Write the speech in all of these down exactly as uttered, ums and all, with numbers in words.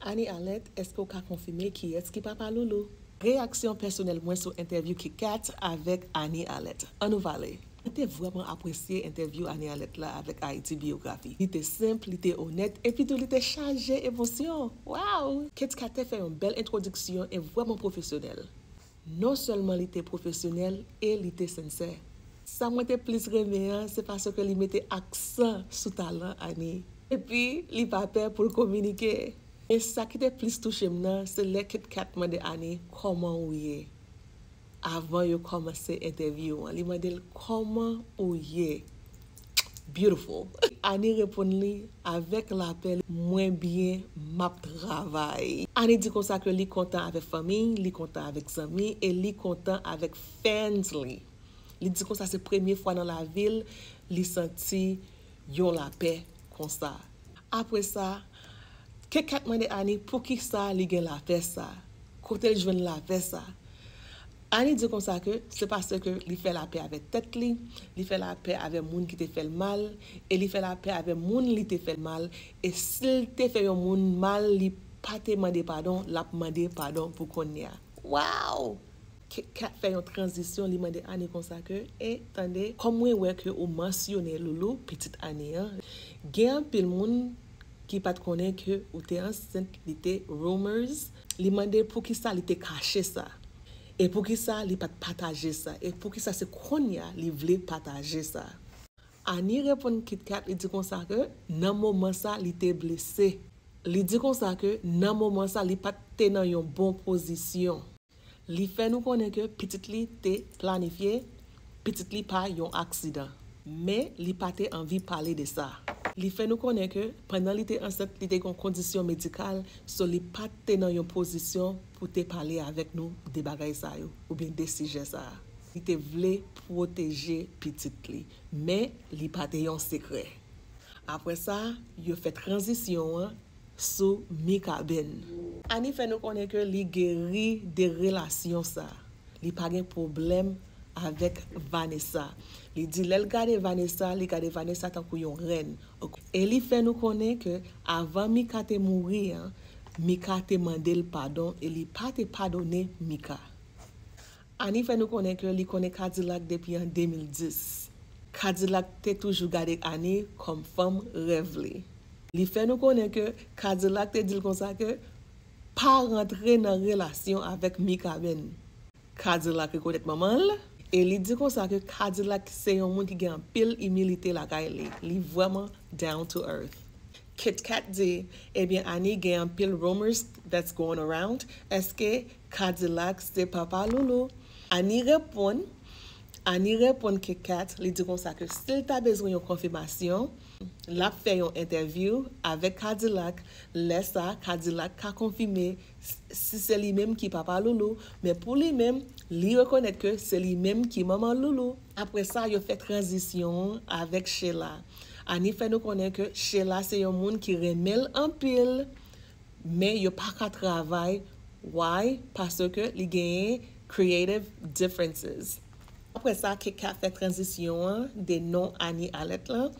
Annie Alette, èske w ka konfime kiyès ki papa Loulou? Reyaksyon pèsonèl mwen sou entèvyou Kit Kat avèk Annie Alette. Ann nou pale. Mwen te vrèman apresye entèvyou Annie Alette la avèk Haïti Biographie. Li te senp, li te onèt, epi tou li te chaje emosyon. Wow! Kit Kat te fè yon bèl entwodiksyon e vrèman pwofesyonèl. Non sèlman li te pwofesyonèl e li te sensè. Sa mwen te plis renmen an, se paske li mete aksan sou talan Annie. Epi, li pa pè pou l kominike. E sa ki te plis touche m nan, se lè Kit Kat mande Annie, "Kòman ou ye?" Avan yo kòmanse entèvyou an, li mande l, "Kòman ou ye?" Beautiful. Annie reponn li avèk lapè, "Mwen byen, m ap travay." Annie di konsa ke li kontan avèk fanmi, li kontan avèk zanmi, e li kontan avèk fans li. Li di konsa se premye fwa nan lavi l, li santi yon lapè konsa. Apre sa, Kit Kat mande Annie poukisa li gen lapè sa, kote l jwenn lapè sa. Annie di konsa ke se paske li fè lapè avèk tèt li, li fè lapè avèk moun ki te fè l mal, e li fè lapè avèk moun li te fè l mal, e si l te fè yon moun mal, li pa te mande padon, l ap mande padon pou kounye a. Wow! Kit Kat fè yon tranzisyon, li mande Annie konsa ke, "E, tande, kòm mwen wè ke ou mansyone Loulou, pitit Annie an, gen anpil moun ki pa t konnen ke ou te ansent, li te rumors." Li mande poukisa li te kache sa, e poukisa li pa t pataje sa, e poukisa se kounye a li vle pataje sa. Annie reponn Kit Kat, li di konsa ke nan moman sa, li te blese. Li di konsa ke nan moman sa, li pa t te nan yon bon pozisyon. Li fè nou konnen ke pitit li te planifye, pitit li pa yon aksidan. Men, li pa te anvi pale de sa. Li fè nou konnen ke pandan li te ansent, li te gen yon kondisyon medikal, so li pa te nan yon pozisyon pou te pale avèk nou de bagay sa yo, oubyen de sijè sa a. Li te vle pwoteje pitit li, men li pa te yon sekrè. Apre sa, yo fè tranzisyon an sou Mikaben. Annie fè nou konnen ke li geri de relasyon sa. Li pa gen pwoblèm avèk Vanessa. Li di lè l gade Vanessa, li gade Vanessa tankou yon rèn. E li fè nou konnen ke avan Mika te mouri an, Mika te mande l padon e li pa te padone Mika. Annie fè nou konnen ke li konnen Kadilak depi an de mil dis. Kadilak te toujou gade Annie kòm fanm rèv li. Li fè nou konnen ke Kadilak te di l konsa ke pa rantre nan relasyon avèk Mikaben. Kadilak rekonèt manman l e li di konsa ke Kadilak se yon moun ki gen anpil imilite lakay li. Li vrèman down to earth. Kit Kat di, ebyen, Annie, gen anpil rumors that's going around. Èske Kadilak se papa Loulou? Annie reponn, Annie reponn Kit Kat, li di konsa ke si l ta bezwen yon konfimasyon, l ap fè yon entèvyou avèk Kadilak. Lè sa, Kadilak ka konfime s-, si se li menm ki papa Loulou, men pou li menm, li rekonèt ke se li menm ki manman Loulou. Apre sa, yo fè tranzisyon an avèk Sheila. Annie fè nou konnen ke Sheila se yon moun ki renmen l anpil, men yo pa ka travay. Why? Paske li genyen creative differences. Apre sa, Kit Kat fè tranzisyon an de non Annie Alette lan.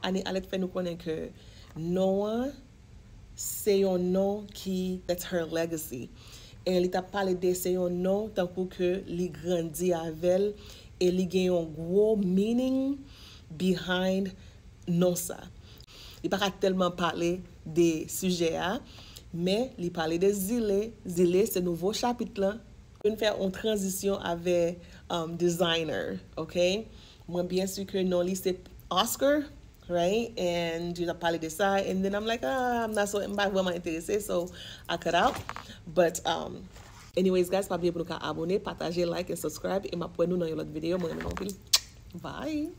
Annie Alette fè nou konnen ke non an se yon non ki, that's her legacy. E li t ap pale de se yon non tankou ke li grandi avè l e li gen yon gwo meaning behind non sa. Li pa ka tèlman pale de sijè a, men li pale de Zile. Zile se nouvo chapit lan. Yo fè yon tranzisyon avè, um, designer, ok? Mwen byen si ke non li se Oscar, right? And yo t ap pale de sa, and then I'm like, ah, I'm not so, m pa vrèman enterese, so I cut out. But, um, anyways, guys, pa bliye pou nou ka abone, pataje, like, and subscribe, e m ap wè nou nan yon lòt videyo. Mwen renmen nou anpil. Bye!